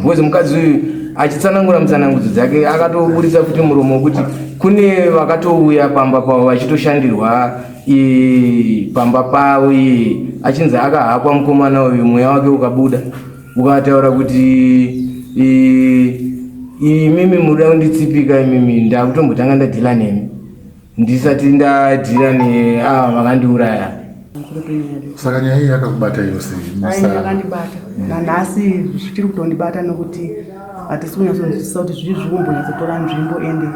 Because mukadzi uyu achitsanangura mutsanangudzo dzake akatoburitsa futi muromo wekuti kune vakatouya pamba pavo vachitoshandirwa pamba pavo iye achinzi akahakwa mukomana uyu mweya wake ukabuda ukataura kuti imimi muda kunditsipika imimi ndakutombotanga ndadhila nemi ndisati ndadhila neava vakandiuraya. Saka nyaya iyi yakakubata yose? Yakandibata nanhasi, zvichiri kutondibata nokuti hatisi kunyatsonzwisisa kuti zvii zviri kumbonyatsotora nzvimbo, ende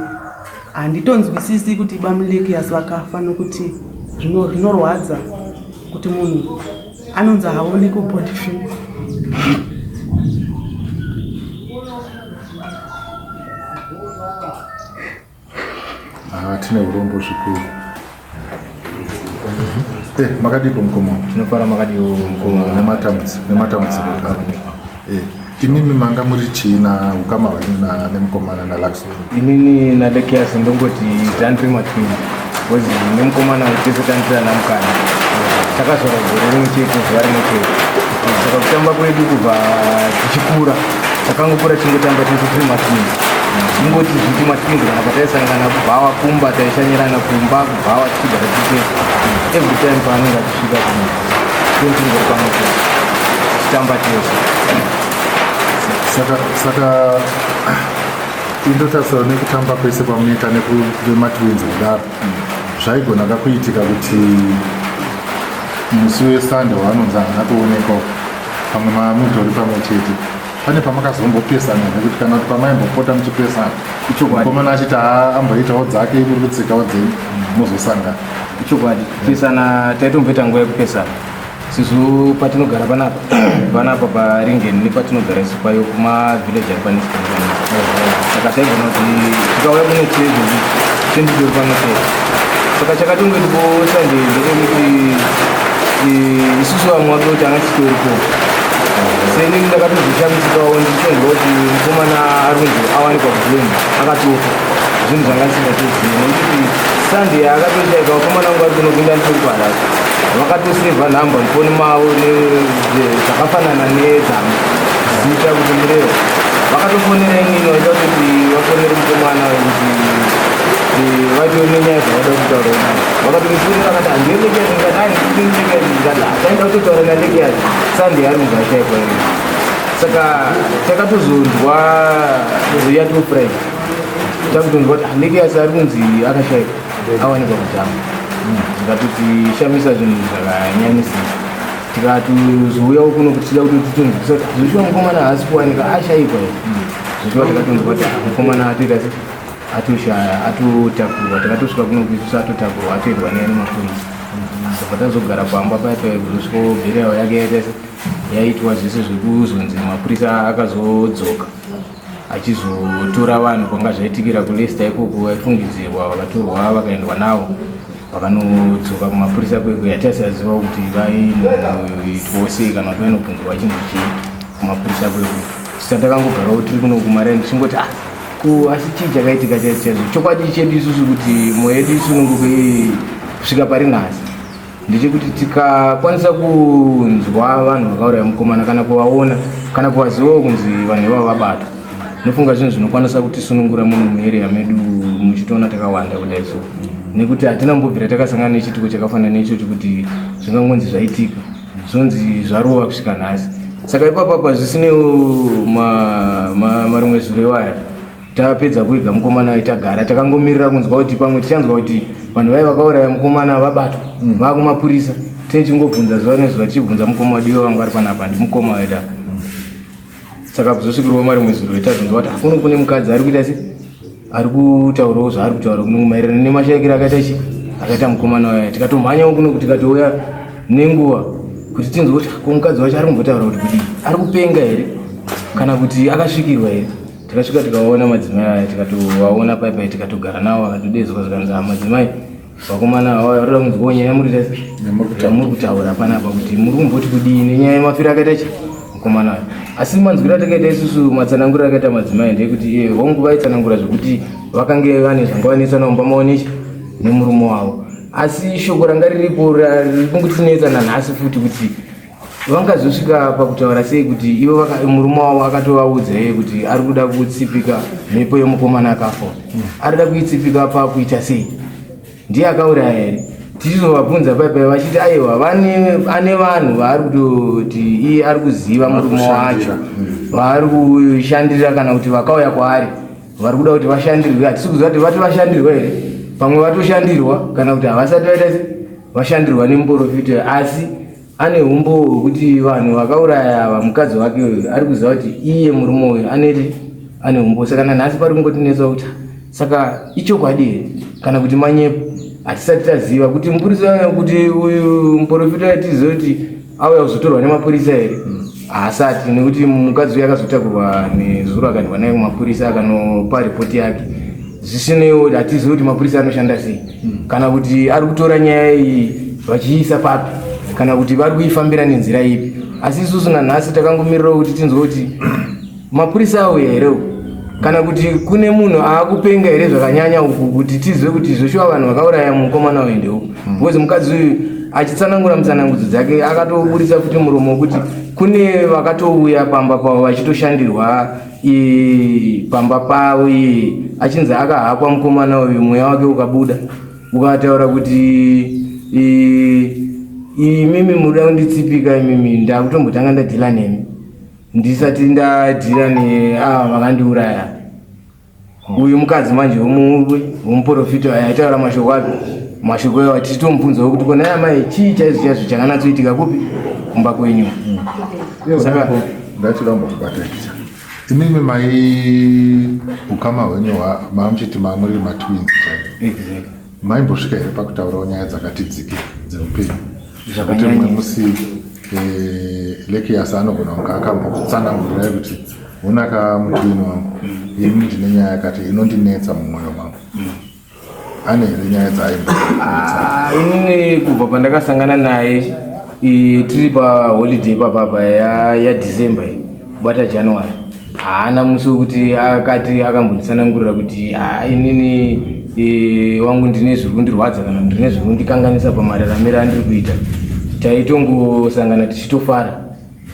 handitonzwisisi kuti baMulekias vakafa, nokuti zvinorwadza kuti munhu anonzi haoneki body feel. Ah, tine urombo zvikuru. Eh, makadiko mukoma? Tinofara, makadiwo mukoma? Nematambudziko kare. Eh, imimi manga muri chii na ukama hwenyu nemukomana naLaxon? Inini naLekias ndongoti tandiri matwins, because nemukomana tese tandiri ana mukana. Takazvarwa gore rimwe chete, zuva rimwe chete. Saka kutamba kwedu kubva tichikura, takangokura tichingotamba tese tiri matwins. Ingoti zviti matwins, kana pataisangana kubhawa, kumba taishanyirana, kumba kubhawa tichigara tiri tese. Every time paanenge achisvika kuno tingori pamwe chete tichitamba tese. Saka indotarisa nekutamba kwese kwamunoita nematwins kudaro, zvaigona kakuitika kuti musi weSunday waanonzi haana kuonekwa, pamwe mamutori pamwe chete, pane pamakazombopesana nekuti kana kuti pamaimbopota muchipesana, mukomana achiti amboitawo dzake, muri kutsikawo dzenyu, mozosangana? Chokwadi, kupesana taitomboita nguva yekupesana, sezvo patinogara panapa paRingen nepatinogara isu payo kumavillage ari panext. Saka taigona kuti tikauya kuno tezvo tenditori pamwe chete. Saka chakatongetipo Sunday ndechekuti isusu vamwe vake kuti anga titoripo. Senini ndakatozoshamisikawo ndichonzwa kuti mukomana ari kunzi awanikwa kudhemu akatofa, zvinhu zvanga ndisingatozivi, nekuti Sunday akatoshaika vakomana vangu vari kuno kuenda nditori kuHarare, vakatosevha nhamba mufoni mavo zvakafanana nedzangu, zita kuti Mureva. Vakatofonera inini, vaida kuti vafonere mukomana kuti vaito nenyaya dzavada kutaura naye. Vakatomufonera vakati handiyo Lekias, ndikati ai Lekias, ndikati taenda kutotaura naLekias Sunday ari kunzi ashaikwa ini. Saka takatozonzwa yato Friday, takutonzwa kuti Lekias ari kunzi akashaikwa, awanikwa kudhamu. Zvikatoti shamisa, zvinhu zvakanyanyisisa. Tikatozouyawo kuno kuti tida kuti titonzwisa kuti zvishuwa mukomana haasi kuwanika, ashaikwa here zvishuwa. Tikatonzwa kuti mukomana atoita se atoshaya, atotakurwa. Takatosvika kuno kuisusu atotakurwa, atoendwa naye nemapurisa. Saka tazogara pamba paya paya kuzosvika burial yake yaita se yaitwa, zvese zvekuzonzi mapurisa akazodzoka achizotora vanhu kwanga zvaitikira kuLeicester ikoko, vaifungidzirwa vakatorwa vakaendwa navo, vakanodzoka kumapurisa kwekwe. Hatisaziva kuti vainoitwawo sei kana kuti vainobvunzwa vachinzi chii kumapurisa kwekwe. Saka takangogarawo tiri kuno kumareni tichingoti, ah, ko asi chii chakaitika chaizvo chaizvo? Chokwadi chedu isusu kuti mwoyo yedu isununguke kusvika pari nhasi ndechekuti tikakwanisa kunzwa vanhu vakauraya mukomana, kana kuvaona, kana kuvazivawo kunzi vanhu ivavo vabatwa, nofunga zvinhu zvinokwanisa kutisunungura muno muarea medu muchitoona takawanda kudai so, nekuti hatina kumbobvira takasangana nechiitiko chakafanana neichocho kuti zvingangonzi zvaitika, zvonzi zvarova kusvika nhasi. Saka ipapapa zvisinewo marimwe zuro iwaya, tapedza kuiga mukomana wayo, tagara takangomirira kunzwa kuti pamwe tichanzwa kuti vanhu vai vakauraya mukomana vabatwa, vakumapurisa. Tichingobvunza zuva nezuva, tichibvunza mukoma wadiwe vangu ari panapa, ndimukoma waida. Saka kuzosvikirwa marimwe zuro tazonzwa kuti kuno kune mukadzi ari kuita se ari kutaurawo zvaari kutaura kuno maererano nemashaikiro akaita chi akaita mukomana wayo. Tikatomhanyawo kuno kuti tikatouya nenguva kuti tinzwe kuti ko mukadzi wacho ari kumbotaura kuti kudii, ari kupenga here kana kuti akasvikirwa here. Tikasvika tikaona madzimai aya, tikatovaona paipai, tikatogara navo, vakatodedzwa, zvikanzi, "Ah, madzimai, vakomana ava varoda kunzwawo nyaya yamuri kutaura panapa, kuti muri kumboti kudii nenyaya yemafiro akaita chi mukomana ayo." Asi manzwiro atakaita isusu, matsananguriro akaita madzimai ndeyekuti hongu, vaitsanangura zvekuti vakange vane zvanga vanetsana mumba mavo nechi nemurume wavo, asi shoko ranga riripo riri kungotinetsa nanhasi futi kuti Vangazosvika pakutaura sei kuti ivo murume wavo akatovaudza iye kuti ari kuda kutsipika mhepo yemukomana akafa, ari kuda kuitsipika pakuita sei? Ndiye akauraya here? Tichizovabvunza paipai vachiti aiwa, ane vanhu vaari kutoti iye ari kuziva murume wacho vaari kushandira, kana kuti vakauya kwaari vari kuda kuti vashandirwe. Hatisi kuziva kuti vati vashandirwa here, pamwe vatoshandirwa kana kuti havasati vaita se vashandirwa nemuprofita, asi ane umbowo hwekuti vanhu vakauraya ava mukadzi wake uyu ari kuziva kuti iye murume uyu aneti ane umbowo. Saka nanhasi pari kungotinetsa kuti saka ichokwadi here kana kuti manyepo, hatisati taziva kuti mupurisa, kuti uyu muprofita tizive kuti auya kuzotorwa nemapurisa here. Haasati, nekuti mukadzi uyu akazotakurwa nezuro akaendwa naye kumapurisa akanopa ripoti yake. Zvisineiwo hatizivi kuti mapurisa anoshanda sei, kana kuti ari kutora nyaya iyi vachiisa papi, kana kuti vari kuifambira nenzira ipi. Asi isusu nanhasi takangomirirawo kuti tinzwe kuti mapurisa auya here uku, kana kuti kune munhu aakupenga here zvakanyanya uku, kuti tizive kuti zvoshuwa vanhu vakauraya mukomana uyu ndeuku, because mukadzi uyu achitsanangura mutsanangudzo dzake akatoburitsa futi muromo wekuti kune vakatouya pamba pavo vachitoshandirwa pamba pavo, iye achinzi akahakwa mukomana uyu, mweya wake ukabuda ukataura kuti imimi muda kunditsipika, imimi ndakutombotanga ndadhila nemi ndisati ndadhila neava vakandiuraya. Uyu mukadzi manje womuprofita aitaura mashoko api, mashoko iwa tichitomubvunzawo kuti kona amai, chii chaizvo chaizvo chakanatsoitika kupi kumba kwenyu? Saka ndachida kumbokubata icha. Imimi mai ukama hwenyu mamuchiti mamuri matwins chaivo, maimbosvika here pakutaurawo nyaya dzakati dzike dzeupenyu, zvekuti mumwe musi Lekias anogona kunge akambokutsanangurirai kuti unaka mutwini wangu, ini ndine nyaya yakati inondinetsa mumwoyo mangu? Ane here nyaya dzaaimbo? Ah, inini kubva pandakasangana naye tiri paholiday papapa yaDecember iyi kubata January, haana musi wekuti akati akambonditsanangurira kuti "Ah, inini wangu ndine zviri kundirwadza kana ndine zviri kundikanganisa pamararamiro andiri kuita." Taitongosangana tichitofara,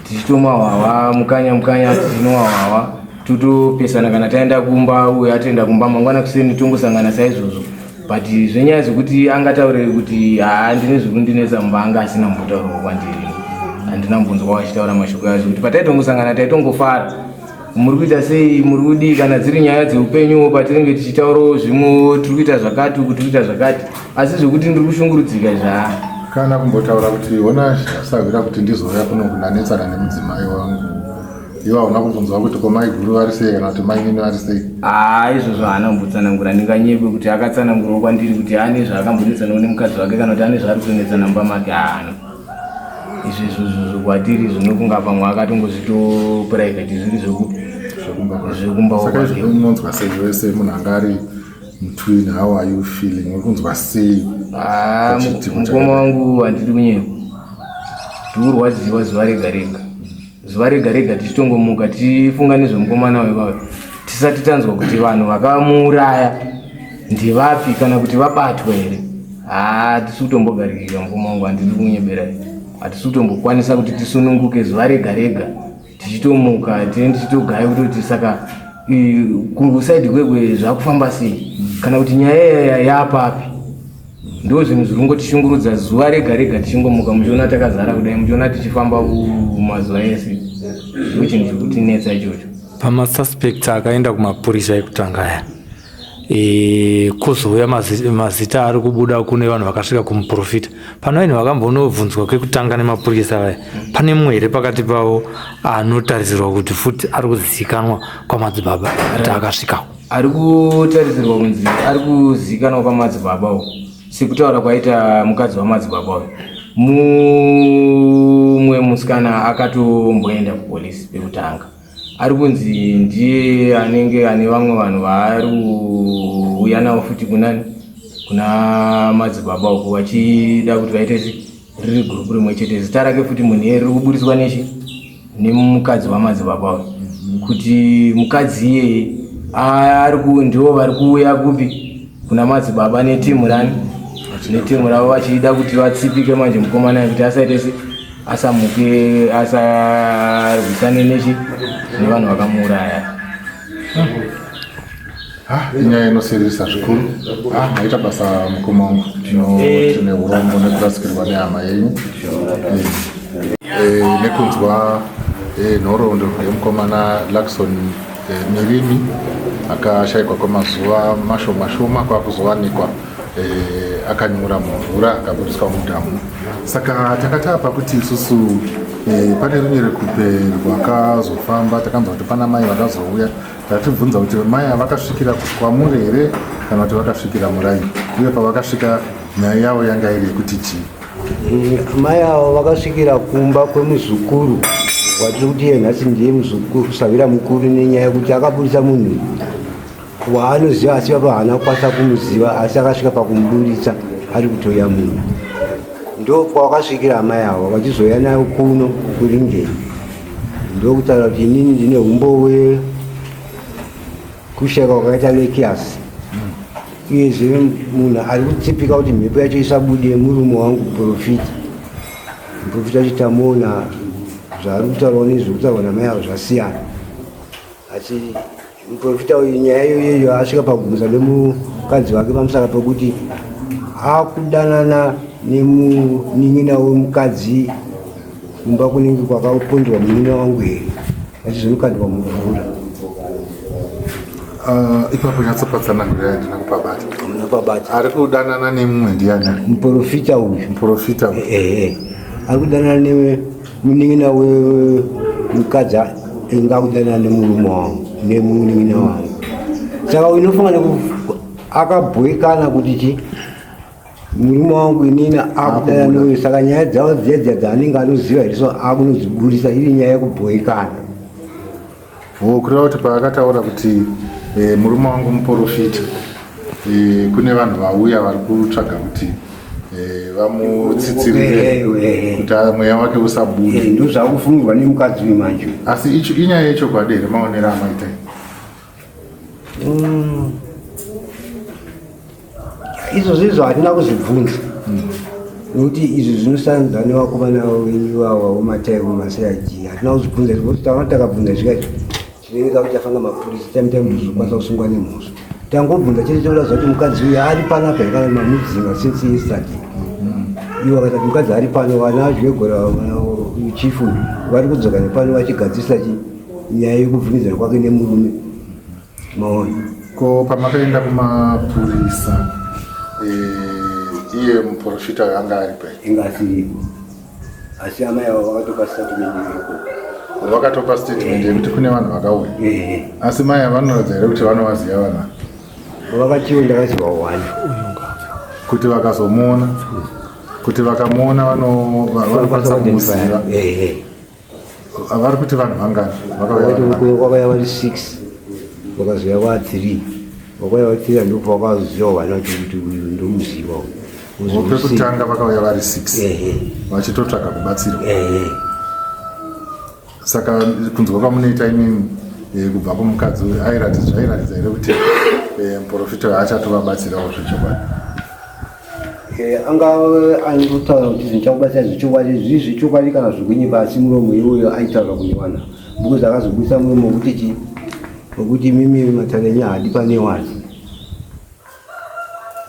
tichitomwa hwahwa, mukanya mukanya, tichinwa hwahwa, totopesana kana taenda kumba, uyo atoenda kumba, mangwana kuseni tongosangana saizvozvo. But zvenyaya zvekuti angataure kuti haa, ndine zviri kundinetsa mumba, anga asina mbotaurawo kwandiri. Handina mbonzwa vachitaura mashoko acho, kuti pataitongosangana taitongofara, muri kuita sei, muri kudii, kana dziri nyaya dzeupenyuwo patinenge tichitaurawo zvimwewo, tiri kuita zvakati uku, tiri kuita zvakati, asi zvekuti ndiri kushungurudzika izvi Kana kumbotaura kuti ona sahwira, kuti ndizouya kuno kundanetsana nemudzimai wangu, ivo hauna kumbonzwa kuti ko mai guru vari sei kana kuti mainini vari sei? Haa, izvozvo haana kumbotsanangura. Ndinganyepe kuti akatsanangurawo kwandiri kuti ane zvaakambonetsanawo nemukadzi wake kana kuti ane zvaari kutonetsana mumba make. Haana izvo izvozvo kwatiri. Zvinokunga pamwe akatongozvito private, zviri zvekumba. Saka izvo unonzwa sei iwe semunhu anga ari mutwin? How are you feeling? Uri kunzwa sei? Ah, pachiitiko? Mukoma wangu, handidi kunyepa, tikurwadziwa zuva rega rega, zuva rega rega tichitongomuka tichifunga nezvemukomana wevayo, tisati tanzwa kuti vanhu vakamuuraya ndivapi kana kuti vabatwa here. Haa, tisi kutombogarikika, mukoma wangu, handidi kunyeberai, hatisi kutombokwanisa kuti tisununguke. Zuva rega rega tichitomuka tine tichitogaya kutoti saka kuside kwekwe zvakufamba sei, kana kuti nyaya iya yapapi. Ndo zvinhu zviri kungotishungurudza zuva rega rega, tichingomuka muchiona takazara kudai, muchiona tichifamba mazuva ese. Ndo chinhu chiri kutinetsa ichocho. Pamasuspects akaenda kumapurisa ekutanga aya, kwozouya mazita ari kubuda kune vanhu vakasvika kumuprofita. Pane vanhu vakambonobvunzwa kekutanga nemapurisa vaya, pane mumwe here pakati pavo anotarisirwa kuti futi ari kuzivikanwa kwamadzibaba kuti akasvikawo? Ari kutarisirwa kunzi ari kuzivikanwa kwamadzibaba uko, sekutaura kwaita mukadzi wamadzibaba uyu, mumwe musikana akatomboenda kupolisi pekutanga, ari kunzi ndiye anenge ane vamwe vanhu vaari kuuya navo futi kunani, kuna madzibaba uko, vachida kuti vaite riri gurupu rimwe chete. Zita rake futi munhu iye riri kuburiswa nechi nemukadzi wamadzibaba uyu, kuti mukadzi iyeye ari ndivo vari kuuya kupi, kuna madzibaba netimu rani, netimu ravo, vachida kuti vatsipike manje mukomana kuti asaite se Asamuke, asarwisane nechi nevanhu vakamuuraya. Ah, inyaya inosiririsa zvikuru. Ah, maita basa mukoma wangu. Tine urombo nekurasikirwa nehama yenyu. Nekunzwa nhoroondo yemukomana Luckson Mirimi akashaikwa kwemazuva mashoma shoma kwakuzowanikwa akanyura mumvura akabudiswa mudhamu. Saka takati apa kuti isusu pane runyerekupe rwakazofamba, takanzwa kuti pana mai vakazouya. Tatibvunza kuti mai vakasvikira kwamuri here kana kuti vakasvikira muraini, uye pavakasvika nyaya yavo yanga iri yekuti chii? Mai avo vakasvikira kumba kwemuzukuru watiri kuti iye nhasi ndiye muzukuru savira mukuru, nenyaya yekuti akabudisa munhu waanoziva asi baba haana kukwanisa kumuziva, asi akasvika pakumuburitsa ari kutoya munhu. Ndo kwavakasvikira amai avo, vachizouya nayo kuno kuRingeni, ndokutaura kuti inini ndine umbowo wekushayika kwakaita Lekias, uyezve munhu ari kutsipika kuti mhepo yacho isabude murume wangu muprofita. Muprofita acho tamuona, zvaari kutaurawo nezviri kutaurwa namai avo zvasiyana, asi muprofita uyu nyaya iyoyo asvika pagumisa nemukadzi wake pamusaka pekuti akudanana nemunin'ina wemukadzi kumba kunenge kwakapondwa munin'ina wangu here, achizonokandwa mumvura. Ipapo nyatsopatsanangura, handina kupabata. Munopabata. Ari kudanana nemumwe ndiani? Muprofita uyu. Muprofita uyu. Ehe, ari kudanana nemunin'ina wemukadzi inga kudanana nemurume wangu nemunin'ina wangu, saka unofunga akabhoikana kuti chi murume wangu inini akudanana neuyu, saka nyaya dzavo dziya dziya dzaanenge anoziva here, so akunodziburisa iri nyaya yekubhoikana. Oh, kureva kuti paakataura kuti murume wangu muprofita, kune vanhu vauya vari kutsvaga kuti vamutsitsirire kuti mweya wake usabude. Ndo zvakufungirwa nemukadzi uyu manje. Asi icho inyaya yechokwadi here, maonero amaita? Izvozvo izvo hatina kuzvibvunza, nekuti izvi zvinosanzwa nevakomana venyu vava vematai vemaCID. Hatina kuzvibvunza izvo, kuti tanga takabvunza zvika tinenge takuti tafanga mapurisa time time tozokwanisa kusungwa nemhosva. Tangobvunza chete toda kuziva kuti mukadzi uyu ari panapa here kana mamudzinga since yesterday. Iwo akati mukadzi ari pano, vana Zvegora chifu vari kudzoka nepano vachigadzirisa nyaya yekubvumidzana kwake nemurume, maona. Ko pamakaenda kumapurisa, iye muprofita uyu anga ari pai? Inga asiripo, asi amai avo vakatopa statement ikoko. Vakatopa statement yekuti kune vanhu vakauya? Ehe. Asi mai avanoratidza here kuti vanovaziva vanhu ava? Vakatiwo ndakaziva one. Kuti vakazomuona, kuti vakamuona vanokwanisa kumuziva? Ehe. Vari kuti vanhu vangani vakauya? Vanhu vangani? Vakauya vari six, vakazouya va three, vakauya vari three, ndobva vakaziva vana kuti uyu ndomuziva uyu. Pekutanga vakauya vari six? Ehe. Vachitotsvaga kubatsirwa? Ehe. Saka kunzwa kwamunoita imimi kubva kumukadzi uyu, airatidza here kuti muprofita uyu achatovabatsirawo zvechokwadi? Anga anotaura kuti zvichakubatsira zvechokwadi, zvii zvechokwadi kana zvekunyepa, asi muromo iwoyo aitaura kunyewana, because akazobudisa muromo wekuti chi wekuti mimi matare enyu haadi pane wani.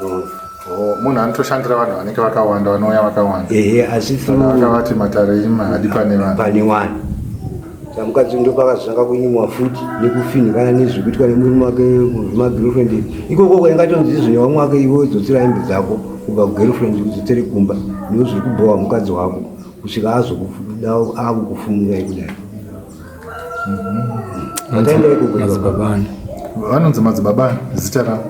Oh, munhu anotoshandira vanhu vanenge vakawanda, vanouya vakawanda. Ehe, asi Saka akavati matare enyu haadi pane vanhu. Pane wani. Saka mukadzi ndo pakazotanga kunyimwa futi nekufinhikana nezvekuitwa nemurume wake zvemagirlfriend ikoko, kwaingatonzi izvo nevamwe wake, iwe dzotsera hembe dzako kubva kugirlfriend udzotsere kumba, ndo zviri kubhowa mukadzi wako kusvika azokuda akukufumura ikudai. Vataenda ikoko. Madzibabani. Vanonzi madzibaba zita ravo?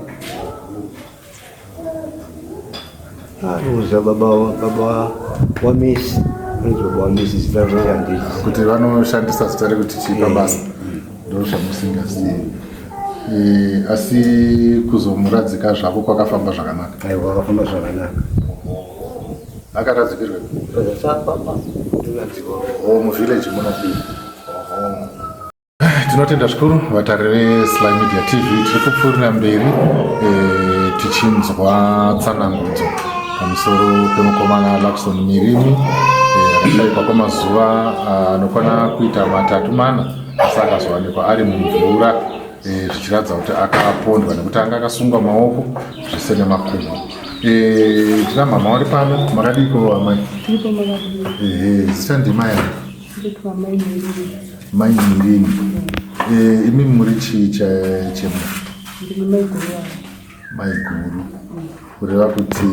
Anoza baba waMesi, anonzi baba waMesi, zita ravo handiti. Kuti vanoshandisa zita rekuti chii pabasa ndo zvamusingazivi. Asi kuzomuradzika zvako kwakafamba zvakanaka? Aiwa, wakafamba zvakanaka. Akaradzikirwe? Sapapa ndoradzikwa. O, muvillage muno. Oho. Tinotenda zvikuru vatariri veSly Media TV. Tiri kupfuurira mberi tichinzwa tsanangudzo pamusoro pemukomana Luckson Mirimi. Akashaikwa kwamazuva anokwana kuita matatu mana asi akazowanikwa ari mumvura eh, zvichiratidza kuti akapondwa nekuti anga akasungwa maoko zvese nemakumbo. Eh, tina mama vari pano makadiiko amai? Ehe, zita ndimai ani? Mai Mirini. Eh, imi muri chii chemu? Maiguru. Kureva kuti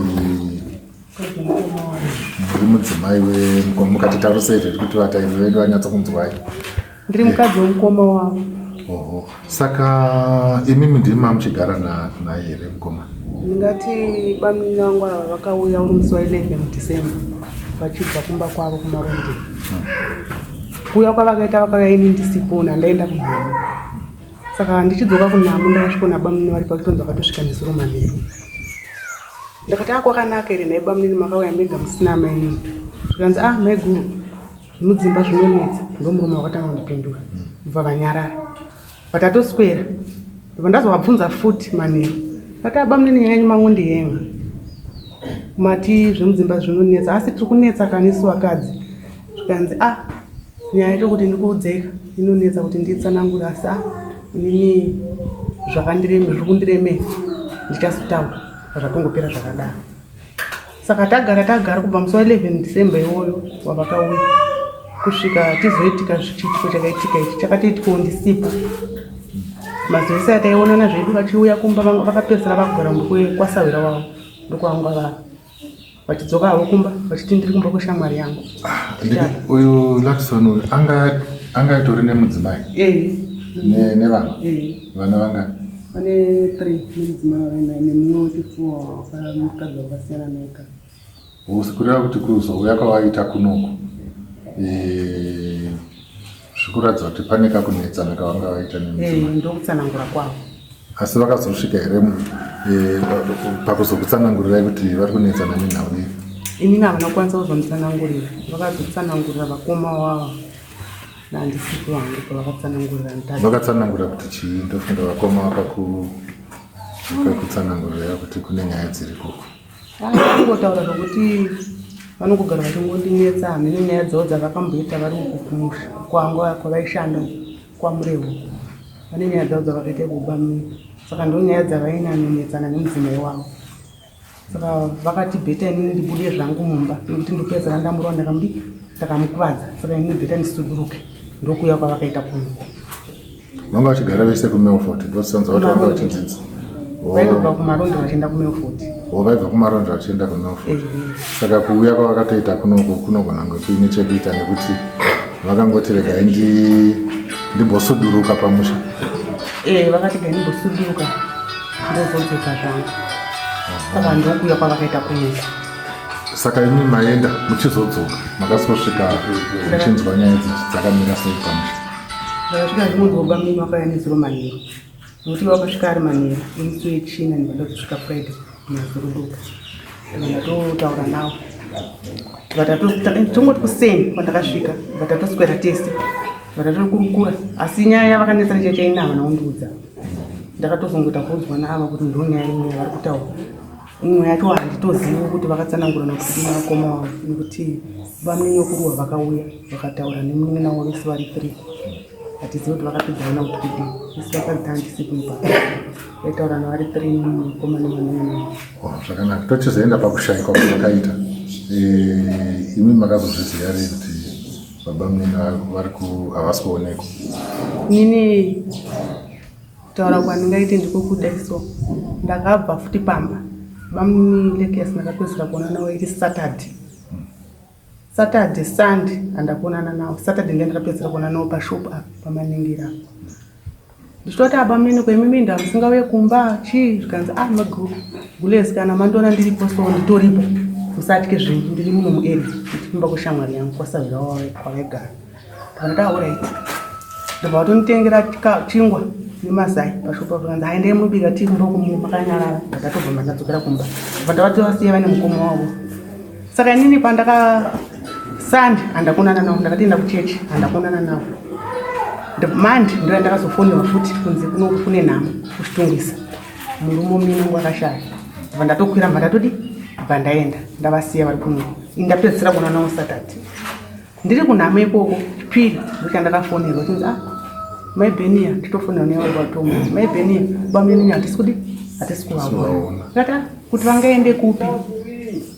muri mudzimai wemukoma mukati tarusei zveti kuti vatairi vedu vanyatso kunzwai. Ndiri mukadzi wemukoma wavo. Oho. Saka imimi ndimi mamuchigara naye here mukoma? Ndingati bamunini vangu ava vakauya uri musi wa 11 December vachibva kumba kwavo kuMaronde. Kuuya kwavakaita vakauya ini ndisipo ndandaenda kunhamo. Saka ndichidzoka kunhamo ndakasvikoona bamunini vari pakutonzi vakatosvika nezuro manheru. Ndakati ah kwakanaka here nhai bamunini makauya mega musina amainini. Zvikanzi ah maiguru Mudzimba zvinonetsa ndomurume wakatanga kundipindura bva vanyarara but atoswera ndobva ndazovabvunza futi manheru vati aba munini nyaya yenyu mangondihenga mati zvemudzimba zvinonetsa asi tiri kunetsa kani isu vakadzi zvikanzi a ah, nyaya yacho kuti ndikuudzeka inonetsa kuti nditsanangure asi a ah, inini zvakandireme zviri kundiremera ndichazotaura zvatongopera zvakadaro Saka tagara tagara kubva musi wa 11 December iwoyo wavakauya kusvika tizoitika chiitiko chakaitika ichi chakatoitikawo ndisipo. Mazuva ese ataionana zvedu vachiuya kumba vakapedzisira vakugara kumba kwasahwira wavo ndokwavanga vari vachidzoka havo kumba vachiti ndiri kumba kweshamwari yangu. Ah, uyu Luckson uyu anga anga atori nemudzimai eh. nevana eh. vana vangani? Vane 3 nemudzimai wavainaye nemumwe wechifour mukadzi wakasiyana naye kare. Usi kureva kuti kuzouya kwavaita kunoku eh, zvikuratidza kuti pane kakunetsana kavanga vaita nemudzimai. Eh, ndokutsanangura kwavo. Asi vakazosvika here eh, pakuzokutsanangurirai kuti vari kunetsana nenhau iyi? Inini havana kukwanisa kuzonditsanangurira, vakazotsanangurira vakoma wavo. Handisipo hangu pavakatsanangurira ndati. Vakatsanangura kuti chii ndofunga vakoma vakakutsanangurira kuti kune nyaya dziri koko. Vanongotaura zvokuti vanongogara vachingondinetsa hameno nyaya dzavo dzavakamboita vari uku kumusha kwangu kwavaishanda kwaMurewo vane nyaya dzavo dzavakaita kuba saka ndonyaya dzavainanonetsana nemudzimai wavo. Saka vakati bheta inini ndibude zvangu mumba nekuti ndopedzera ndamurova ndakamudi ndakamukuvadza saka inini bheta ndisuduruke ndokuuya kwavakaita kuno. Vanga vachigara vese kuMelfort ndosanza kuti vanga vachidzidza. Vaitobva kuMarondo vachienda kuMelfort. Oh, vaibva kuMarondo vachienda kuMelfort. Saka kuuya kwavakatoita kunoku kunogona kunge kuine chekuita nekuti vakangoti regai ndimbosuduruka pamusha. Eh, vakati regai ndimbosuduruka. Ndozodzoka zvangu. Saka ndokuuya kwavakaita kunyika. Saka imi maenda muchizodzoka makazosvika muchinzwa nyaya idzi dzakamira sei pamusha? Ndakasvika ndinonzwa baba mimi vakauya nezuro manheru. Nokuti vakasvika ari manheru emusi wechina ndibva ndazosvika Friday mazuro doka. Ndibva ndatotaura navo. Tongoti kuseni kwandakasvika bva tatoswera tese bva tatokurukura asi nyaya yavakanetsana chaichaina havana kundiudza. Ndakatozongoita kuudzwa naava kuti ndonyaya imwe yavari kutaura. Imwe yacho handitozivi kuti vakatsanangura nokuti vakoma wavo nekuti vamwe nyokuruwa vakauya vakataura nemunin'ina wavo vese vari three. Hatizivi kuti vakapedzana kuti kudii. Isu vakadzi handisipo ipapo. Vaitaura navari three mukoma nemunin'ina. Oh, zvakanaka. Tochizoenda pakushaikwa kwavakaita. Eh, imi makazozviziva rii kuti baba munini vari havasi kuonekwa? Inini kutaura kwandingaite ndiko kudai so ndakabva futi pamba bamunini Lekias ndakapedzisira kuonana navo iri Saturday. Saturday Sunday handakuonana navo. Saturday ndiye ndakapedzisira kuonana navo pashop apa pamaningira apa. Ndichitoti aba munini ko imimi nda musingauye kumba chii zvikanzi ah magulezi kana mandiona ndiripo so nditoripo musatye zvenyu ndiri muno muarea ndichikumba kweshamwari yangu kwasahwira kwavaigara. Ndakati alright. Ndobva vatonditengera chingwa nemazai pashopu apo kanzi haendei munobika tii kumba kumu makanyarara ndakatobva mandadzokera kumba. Ndobva ndavati vasiye vane mukoma wavo. Saka inini pandaka Sunday handakuonana navo ndakatoenda kuchechi handakuonana navo. Monday ndo yandakazofonerwa futi kunzi kuno kune nhamo kuchitungwisa murume munini wangu akashaya. Ndobva ndatokwira mba ndatodi bva ndaenda ndavasiya vari kuno. Ini ndapedzisira kuonana navo Saturday. Ndiri kunhamo ikoko chipiri ndochandakafonerwa chinzi ah mai Benia, nditofonerwa nevari vatongo mai Benia, bamunini hatisi kudi hatisi kuvaona. Ndikati ah kuti vangaende kupi?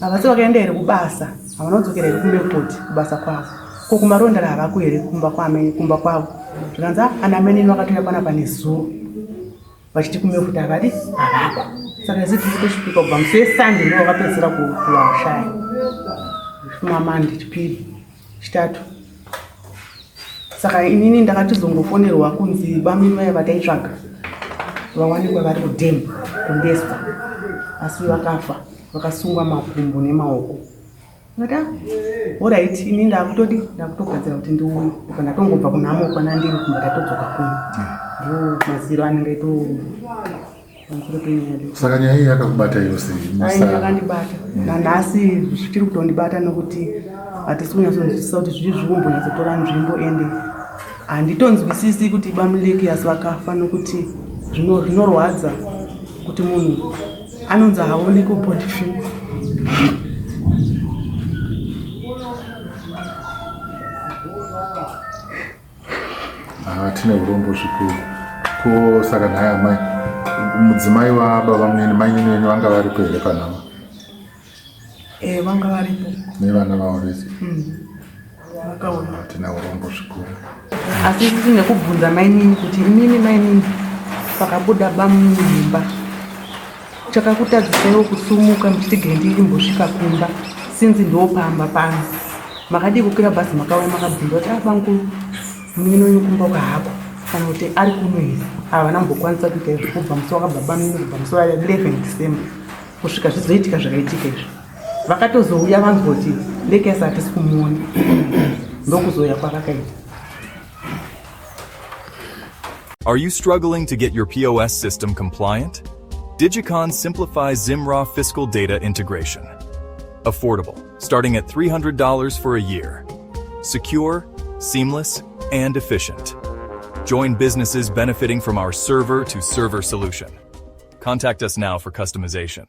Havasi vakaenda here kubasa? Havana kudzokera here kuMelford kubasa kwavo? Ko kuMarondera havako here kumba kwamai kumba kwavo? Zvikanzi ah ana mainini vakatouya panapa nezuro vachiti kuMelford havadi havako. Saka isu tiri kutosvika kubva musi weSunday ndo vakapedzisira kuvashaya. Mamande chipiri chitatu. Saka inini ndakatizongofonerwa kunzi bamunini vaya vataitsvaga vawanikwa vari kudhem kumbeswa, asi vakafa vakasungwa makumbo nemaoko. Ndikati ah alright, ini ndakutodi ndakutogadzira kuti ndiuye. Ndobva ndatongobva kunhamo kwana ndiri kumba tatodzoka kuno. Ndo maziro anenge aito pamusoro penyaya iyi. Saka nyaya iyi yakakubata yose? Ai, yakandibata nanhasi zvichiri kutondibata nokuti hatisi kunyatsonzwisisa kuti zvii zviri kumbonyatsotora nzvimbo ende handitonzwisisi kuti bamulekias vakafa nokuti zvinorwadza kuti munhu anonzi haoneki body feel. Ah, tine urombo zvikuru. Ko saka nhai amai, mudzimai wababa munini, mainini venyu vanga varipo here panhama? Eh, vanga varipo nevana vavo vese. Vakaona. Tina urombo zvikuru. Asi isusu nekubvunza mainini kuti imimi mainini pakabuda bamunini mumba chakakutadzisaiwo kusumuka muchiti gendi imbosvika kumba sinzi ndopamba pano makadii kukwira bhazi makauya makabvunza kuti ah bamukuru munin'ina wenyu kumba ukahako kana kuti ari kuno here? Havana kumbokwanisa kuita izvo kubva musi wakabva bamunini, kubva musi wa 11 December kusvika zvizoitika zvakaitika izvi. Vakatozouya vanzwa kuti Lekesi hatisi kumuona, ndokuzouya kwavakaita. Are you struggling to get your POS system compliant? Digicon simplifies Zimra fiscal data integration. Affordable, starting at $300 for a year. Secure, seamless, and efficient. Join businesses benefiting from our server-to-server solution. Contact us now for customization.